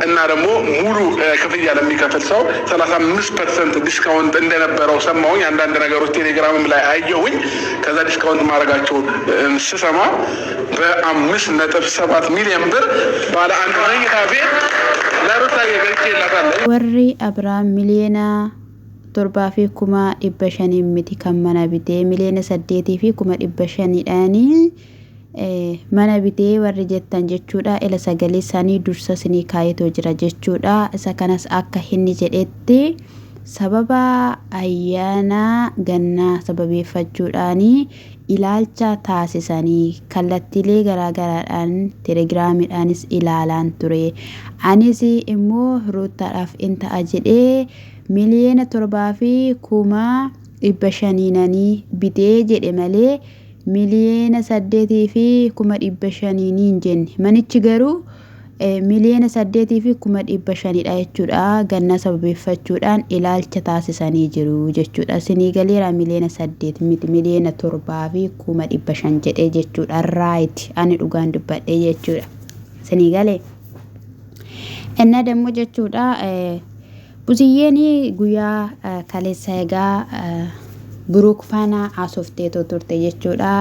እና ደግሞ ሙሉ ክፍያ ለሚከፍል ሰው 35% ዲስካውንት እንደነበረው ሰማሁኝ። አንዳንድ ነገሮች ቴሌግራምም ላይ አየሁኝ። ከዛ ዲስካውንት ማድረጋቸውን ስሰማ በ5.7 ሚሊዮን ብር ባለ አንድ መኝታ ቤት ለሩታዬ ገዝቼላታለሁ። Warri Abrahaam miliyoona torbaa fi kuma dhibba shanii miti kan mana bitee miliyoona saddeetii fi kuma dhibba shaniidhaanii mana bitee warri jettan jechuudha. Ila sagalee isaanii dursa isinii kaayetoo jira jechuudha. Isa kanas akka inni jedhetti sababa ayyaana gannaa sababeeffachuudhaanii ilaalcha taasisanii kallattiilee garaagaraadhaan telegiraamiidhaanis ilaalaan ture. Anis immoo Ruuttaadhaaf in ta'a jedhee miliyoona torbaa fi kuma dhibba shaniinanii bitee jedhe malee miliyoona saddeetii fi kuma dhibba shaniinii hin jenne. Manichi garuu miliyoona saddeetii fi kuma dhibba shanidha jechuudha. Ganna sababeeffachuudhaan ilaalcha taasisanii jiru jechuudha. Isinii galeera miliyoona saddeet miti miliyoona torbaa fi kuma dhibba shan jedhee jechuudha. Raayiti ani dhugaan dubbadhee jechuudha. Isinii galee. Inna dammoo jechuudha Buziyyeen guyyaa kaleessa egaa Buruuk faana haasofteetoo turte jechuudha.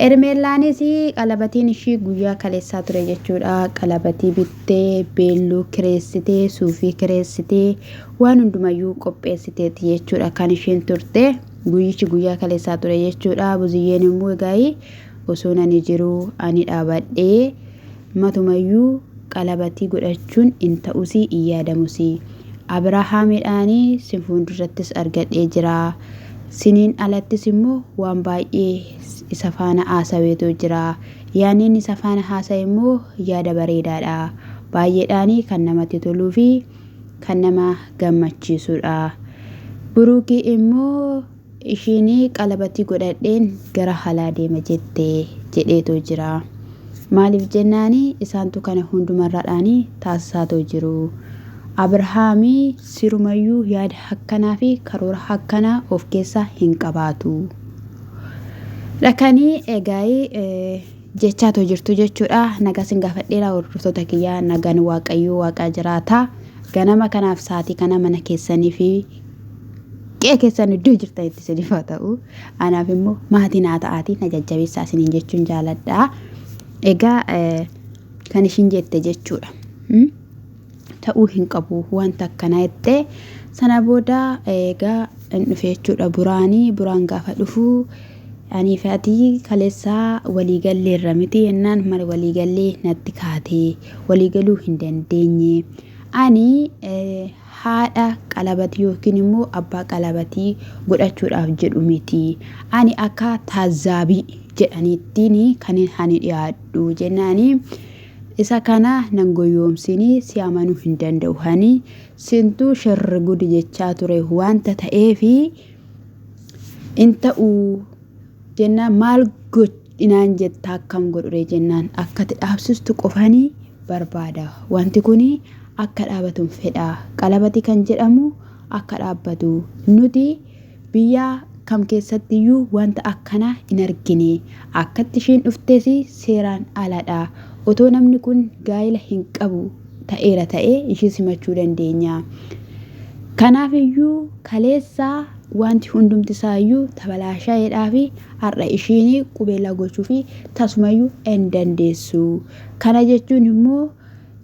Hermeellaanis qalabatiin ishii guyyaa kaleessaa ture jechuudha. Qalabatii bittee, beelluu kireessitee, suufii kireessitee, waan hundumayyuu qopheessiteeti jechuudha kan ishiin turte. Guyyichi guyyaa kaleessaa ture jechuudha. Buziyyeen immoo egaa osoo ani jiruu ani dhaabadhee matumayyuu qalabatii godhachuun in ta'usii in yaadamusii. Abrahaamidhaanii sin fuuldurattis argadhee jira. Siniin alattis immoo waan baay'ee isa faana haasaweetu jira. Yaanni inni isa faana haasa'e immoo yaada bareedaadha. Baay'eedhaanii kan namatti toluu fi kan nama gammachiisudha. Buruukii immoo ishiin qalabatii godhadheen gara halaa deema jette jedheetoo jira. Maaliif jennaani isaantu kana hundumarraadhaanii taasisaatoo jiru. Abrahaami sirumayyuu yaada akkanaa fi karoora akkanaa of keessaa hin qabaatu. Dhakanii egaa jechaatoo jirtu jechuudha. Nagaa sin gaafadheera hordoftoota kiyyaa nagaan waaqayyoo waaqaa jiraata. Ganama kanaaf sa'aatii kana mana keessanii fi qe'ee keessan iddoo jirtanitti isiniif haa ta'u. Anaaf immoo maatii naa ta'aatii na jajjabeessaa isiniin jechuun jaaladha. Egaa kan ishiin jette jechuudha. Ta'uu hin qabu wanta akkanaa jettee sana booda egaa hin dhufe jechuudha buraanii buraan gaafa dhufu anii fi ati kaleessaa waliigalleerra miti jennaan mara waliigallee natti kaatee waliigaluu hin dandeenye ani haadha qalabatii yookiin immoo abbaa qalabatii godhachuudhaaf jedhu miti ani akka taazzaabii jedhaniittiin kan ani dhiyaadhu jennaanii Isa kana nan goyyoomsini si amanuu hin danda'u hani sintu sherr gudi jechaa ture wanta ta'eefi in ta'u jennaan maal godhinaan jetta akkam godhure jennaan akkati dhaabsistu qofani barbaada wanti kuni akka dhaabatun fedha qalabati kan jedhamu akka dhaabbatu nuti Biyya kam keessattiyyuu wanta akkanaa hin argine. Akkatti ishiin dhuftes seeraan aladha. Otoo namni kun gaa'ila hin qabu ta'eera ta'ee ishii simachuu dandeenya. Kanaaf iyyuu kaleessa wanti hundumti isaa iyyuu tabalaashaa'eedhaa fi har'a ishiin qubeellaa gochuu fi tasumayyuu hin dandeessu. Kana jechuun immoo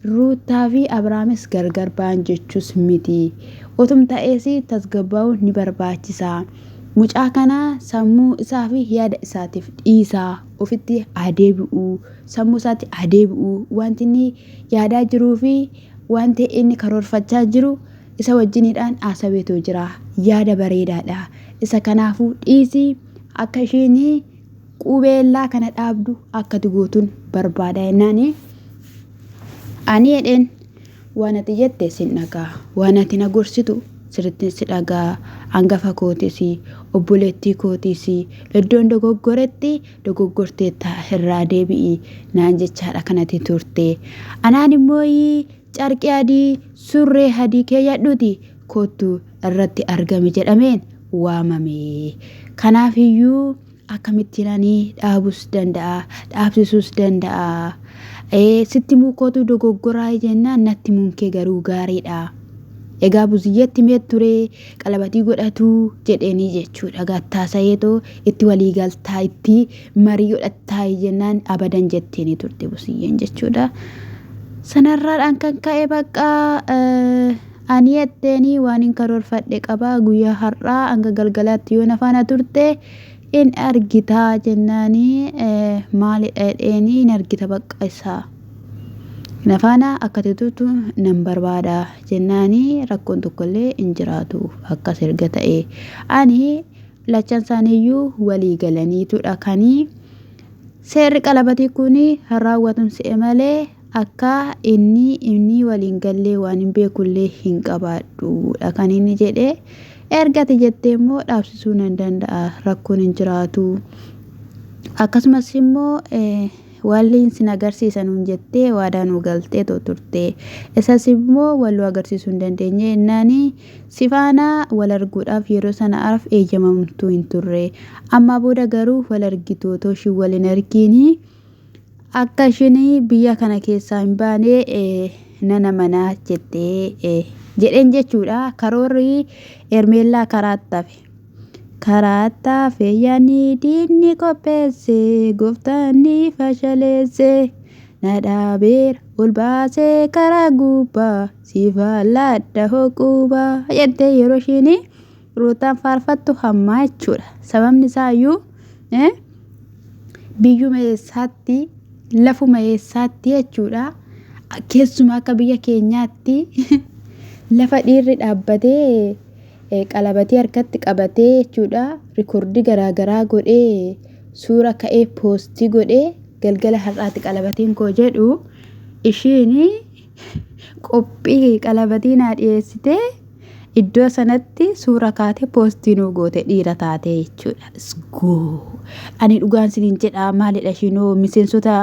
Ruuttaa fi Abraamis gargar ba'an jechuus miti. Otum ta'ees tasgabbaa'uun ni barbaachisa. Mucaa kana sammuu isaa fi yaada isaatiif dhiisaa. Ofitti haa deebi'u. Sammuu isaatti haa deebi'u. Wanti inni yaadaa jiruu fi wanti inni karoorfachaa jiru isa wajjiniidhaan haasaweetoo jira. Yaada bareedaadha. Isa kanaafuu dhiisi akka ishiin qubeellaa kana dhaabdu akka ati gootun barbaada jennaani. Ani jedheen waan ati jette sin dhagaa waan ati na gorsitu sirrittin si dhagaa hangafa kootis obboleettii kootis iddoon dogoggoretti dogoggorteetta irraa deebi'i naan jechaadha kan ati turte anaan immoo carqii adii surree adii keeyyadhuuti koottu irratti argami jedhameen waamame kanaaf iyyuu akkamittiin ani dhaabus danda'a dhaabsisuus danda'a. Sitti himuu kootu dogoggoraa jennaan natti himuun kee garuu gaariidha. Egaa buziyyeetti himee ture qalabatii godhatu jedheenii jechuudha. Gattaasayeetoo itti walii galtaa itti marii godhattaa jennaan abadan jetteeni turte buziyyeen jechuudha. Sanarraadhaan kan ka'e bakka ani jetteeni waan hin karoorfadhe qaba guyyaa har'aa hanga galgalaatti yoo na faana turte in argita jennaani maalidha jedheeni in argita bakka isaa. Na faana akka turtu nan barbaada jennaani rakkoon tokkollee hin jiraatu akkas erga ta'e. Ani lachan isaaniiyyuu walii galaniitudha kanii seerri qalabatii kun raawwatuun se'e malee akka inni waliin gallee waan hin beekullee hin qabaadhuudha kan inni jedhe. Ergati jettee immoo dhaabsisuu nan danda'a rakkoon hin jiraatu. Akkasumas immoo walliin sin agarsiisa nuun jettee waadaa nuu galtee turte. Isas immoo wal nu agarsiisuu hin dandeenye jennaani si faana wal arguudhaaf yeroo sanaaf eeyyamamtuu hin turre. Amma booda garuu wal argitu otoo ishiin wal hin argiini akka ishiin biyya kana keessaa hin baane nan amanaa jettee jedheen jechuudha. Karoorri Hermeellaa karaatti hafe. Karaatti hafe yaadni diinni qopheesse gooftaan ni fashaleesse. Na dhaabeera ol baasee karaa gubbaa siif alladha hoquubaa jettee yeroo ishiin ruutaan faarfattu hammaa jechuudha. Sababni isaa iyyuu biyyuma eessaatti lafuma eessaatti jechuudha. Keessumaa akka biyya keenyaatti lafa dhiirri dhaabbatee qalabatii harkatti qabatee jechuudha. Rikoordii garaagaraa godhee suura ka'ee poostii godhee galgala har'aatti qalabatiin koo jedhu ishiin qophii qalabatii naa dhiyeessitee iddoo sanatti suura kaatee poostii nuu goote dhiira taatee jechuudha. Isgoo ani dhugaan isiniin jedha maalidha ishiinoo miseensota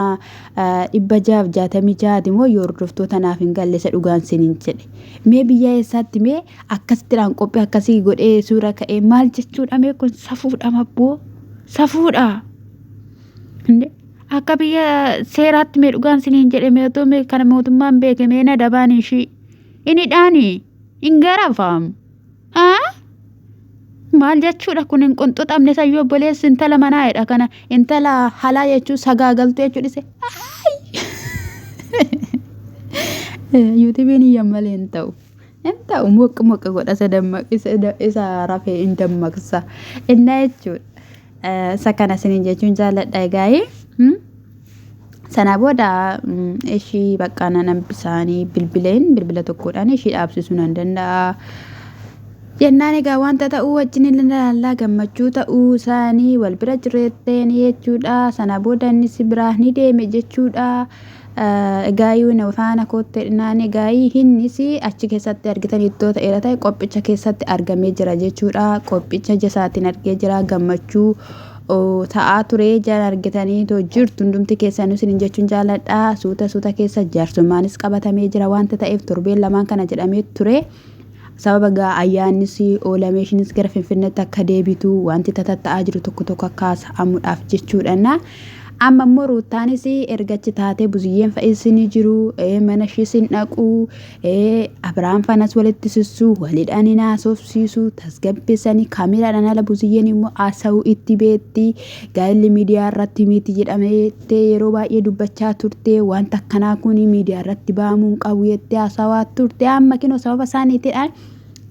666 moo yoo hordoftoota naaf hin galle isa dhugaan isiniin jedhe. Mee biyya eessaatti mee akkasittiidhaan qophii akkasii godhee suura ka'ee maal jechuudha mee kun safuudha mabboo safuudha. Akka biyya seeraatti mee dhugaan isiniin jedhe mee otoo mee kana mootummaan beeke mee na dabaan ishii. Inni dhaani hin garafamu. Maal jechuudha kun hin qunxuxamne sayyoo obboleessi intala manaa jedha kana intala halaa jechuun sagaagaltuu jechuu dhise. Yuutuubiin iyyan malee hin ta'u. Hin ta'u moqqi moqqi godha isa isa rafee hin dammaqsa. Innaa jechuudha. Isa kana isiniin jechuun jaalladha egaa. Sana booda ishii bakka nan hambisaanii bilbileen bilbila tokkodhaan ishii dhaabsisuu nan danda'a. Jennaan egaa wanta ta'uu wajjin ilaallaa gammachuu ta'uu isaanii wal bira jireetteen jechuudha. Sana booda innis biraa ni deeme jechuudha. Egaa na faana kootte naan egaa innis achi keessatti argitan iddoo ta'eera ta'e qophicha keessatti argamee jira jechuudha. Qophicha ija isaatiin argee jira gammachuu ta'aa ture jala argitanii too jirtu hundumti keessanuu isinin jechuun jaaladha. Suuta suuta keessa jaarsummaanis qabatamee jira wanta ta'eef torbeen lamaan kana jedhamee ture. Sababa gaa ayyaannis oolamee ishinis gara Finfinneetti akka deebitu wanti tatatta'aa jiru tokko tokko akka haasa'amuudhaaf jechuudha. Amma immoo Ruuttaanis erga achi taatee buziyyeen fa'is ni jiru mana ishiis hin dhaqu Abiraam fanas walitti sissuu walidhaan hin haasofsiisu tasgabbeessanii kaameraadhaan ala buziyyeen immoo haasa'uu itti beetti gaa'elli miidiyaa irratti miti jedhameettee yeroo baay'ee dubbachaa turte wanta akkanaa kun miidiyaa irratti ba'amuu hin qabu jettee haasawaa turte amma kinoo sababa isaaniitiidhaan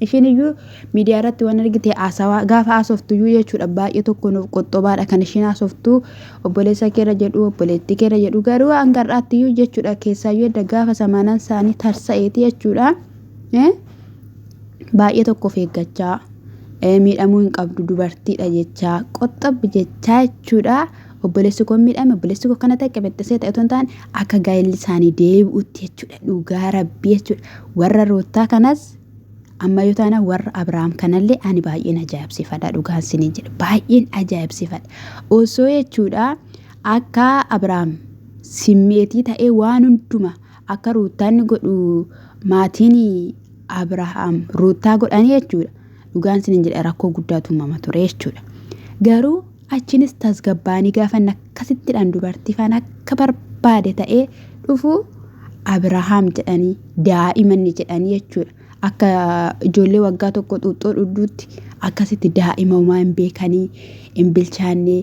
Ishiin iyyuu miidiyaa irratti waan argite haasawaa gaafa haasoftu iyyuu jechuudha baay'ee tokko nuuf qoxxobaadha kan ishiin haasoftu obboleessa keerra jedhu obboleettii keerra jedhu garuu hanga har'aatti iyyuu jechuudha keessaayyuu edda gaafa samaanaan isaanii tarsa'eeti jechuudha. Baay'ee tokko of eeggachaa miidhamuu hin qabdu dubartiidha jechaa qoxxobbi jechaa jechuudha. Obboleessi koo miidhame obboleessi koo kana ta'e qibixxisee ta'e otoo hin taane akka gaa'elli isaanii deebi'utti jechuudha dhugaa rabbii jechuudha warra roottaa kanas Amma yoo taana warra Abrahaam kanallee ani baay'een ajaa'ibsiifadha dhugaan siniin jedha baay'een ajaa'ibsiifadha. Osoo jechuudha akka Abrahaam simmeetii ta'ee waan hunduma akka Ruuttaan godhu maatiin Abrahaam Ruuttaa godhanii jechuudha. Dhugaan siniin jedha rakkoo guddaatu uumama ture jechuudha. Garuu achinis tasgabbaanii gaafa inni akkasittidhaan dubartii faana akka barbaade ta'ee dhufu Abrahaam jedhanii daa'imanni jedhanii jechuudha. Akka ijoollee waggaa tokko xuuxxoo dhudhuutti akkasitti daa'ima homaa hin beekanii hin bilchaanne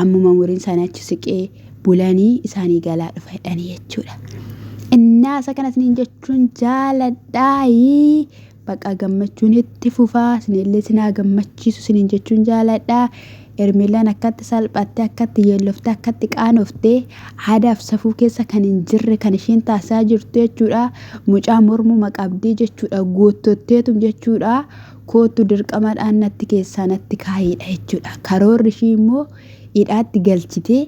ammuma umuriin isaanii achi siqee bulanii isaanii galaa dhufa jedhanii jechuudha. Innaa isa kana isiniin jechuun jaaladhaayi. Baqa gammachuun itti fufaa isinillee isin haa gammachiisu isiniin jechuun jaaladha. Ermeellaan akkatti salphattee akkatti yeelloftee akkatti qaanoftee aadaaf safuu keessa kan hin jirre kan isheen taasisaa jirtu jechuudha. Mucaa mormuma qabdee jechuudha. Goottotteetum jechuudha. Koottu dirqamadhaan natti keessaa natti kaayiidha jechuudha. Karoorri ishii immoo hidhaatti galchitee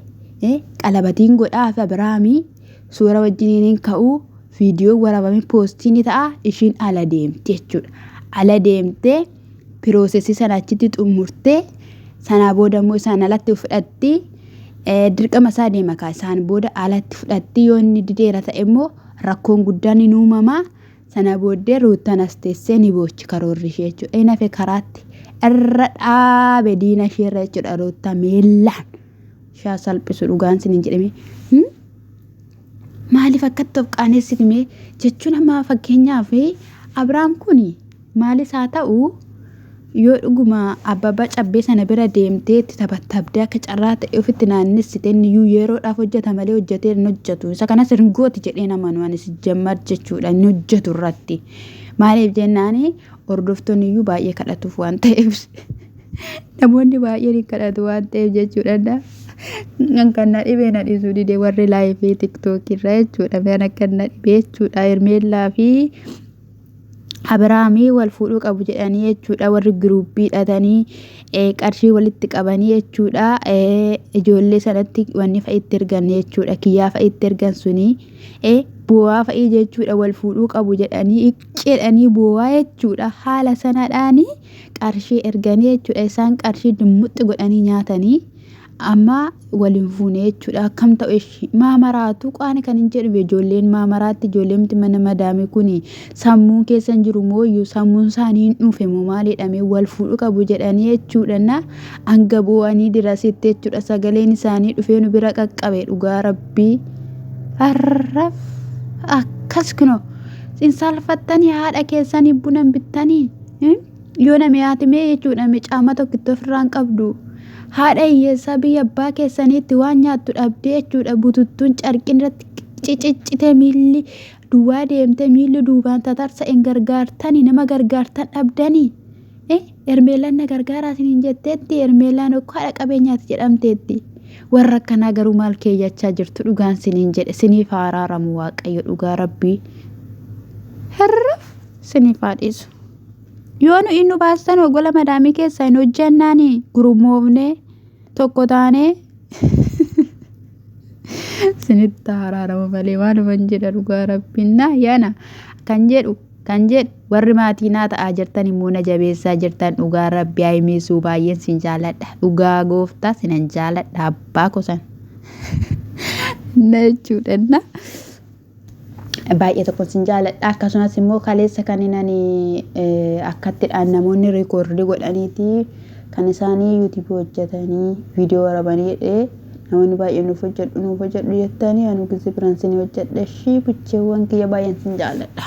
qalabatiin godhaa fi Abiraamii suura wajjiniin hin ka'uu viidiyoo waraabamee poostii ni ta'a ishiin ala deemti jechuudha. Ala deemtee piroosesii sana achitti xumurtee sanaa booda immoo isaan alatti fudhatti dirqama isaa deema kaa isaan booda alatti fudhatti yoo inni dideera ta'e immoo rakkoon guddaan ni uumama. Sana booddee Ruuttaan as teessee ni boochi karoorri ishee jechuudha. Inni hafe karaatti irra dhaabe diina ishee irra jechuudha Ruuttaa miillaan. Ishaa salphisu dhugaan sin hin jedhame. Maaliif akkatti of qaaneessiti mee jechuun amma fakkeenyaaf Abiraam kun maalis haa ta'u yoo dhuguma abbabaa cabbee sana bira deemtee itti taphattabdee akka carraa ta'e ofitti naannessite inni iyyuu yeroodhaaf hojjeta malee hojjetee hin hojjetu. Isa kanas hin gooti jedhee namanu anis jammar jechuudha hin hojjetu irratti. Maaliif jennaan hordoftoonni iyyuu baay'ee kadhatuuf waan ta'eef. Namoonni baay'een hin kadhatu waan ta'eef jechuudha. Kan kan na dhibee na dhiisuu dide warri laayivii tiktookii irra jechuudha. Kan akka na dhibee jechuudha. Hermeellaa fi Abiraamii wal fuudhuu qabu jedhanii jechuudha. Warri giruuppii hidhatanii qarshii walitti qabanii jechuudha. Ijoollee sanatti wanni fa'i itti ergan jechuudha. Kiyyaa fa'i itti ergan suni bu'aa fa'i jechuudha. Wal fuudhuu qabu jedhanii jedhanii bu'aa jechuudha. Haala sanadhaanii qarshii erganii jechuudha. Isaan qarshii dummuxxi godhanii nyaatanii amma wal hin fuune jechuudha. Akkam ta'u ishii maa maraatu qaani kan hin jedhu ijoolleen maa maraatti ijoolleen miti mana madaamii kuni sammuun keessa hin jiru mooyyuu sammuun isaanii hin dhufe moo maal jedhamee wal fuudhu qabu jedhanii jechuudha. Na hanga boo'anii dirasitti jechuudha. Sagaleen isaanii dhufee nu bira qaqqabe dhugaa rabbii. Arraf akkas kunoo. Sin saalfattanii haadha keessanii buna hin bittanii. Yoo nami haati mee jechuudha mee caama tokkitti ofirraa hin qabdu. Haadha hiyyeessaa biyya abbaa keessaniitti waan nyaattu dhabdee jechuudha bututtuun carqiin irratti ciciccitee miilli duwwaa deemtee miilli duubaan tatarsa'een gargaartanii nama gargaartan dhabdanii. Hermeellaan na gargaaraa isiniin jetteetti Hermeellaan okko haadha qabeenyaati jedhamteetti. Warra akkanaa garuu maal keeyyachaa jirtu dhugaan siniin jedhe siniif haa araaramu waaqayyo dhugaa rabbii. Herraf siniif haa dhiisu. Yoo nu nu baastan gola madaamii keessaa hin hojjannaani gurmoofnee tokko taanee sinitti haa araaramu malee waanuman jedha dhugaa rabbiin na yana kan jedhu kan jedhu warri maatii naa ta'aa jirtan immoo na jabeessaa jirtan dhugaa rabbi ayimiisuu baay'een sin jaaladha dhugaa gooftaa sinan jaaladha abbaa kosan na jechuudha na. Baay'ee tokko sin jaaladha akkasumas immoo kaleessa kan ani akkattidhaan namoonni rikoordii godhaniiti kan isaanii yuutuubii hojjetanii viidiyoo warabanii jedhee namoonni baay'een nuuf hojjedhu jettanii anu gizee biraan sin hojjedha ishii bucheewwan kiyya baay'een sin jaaladha.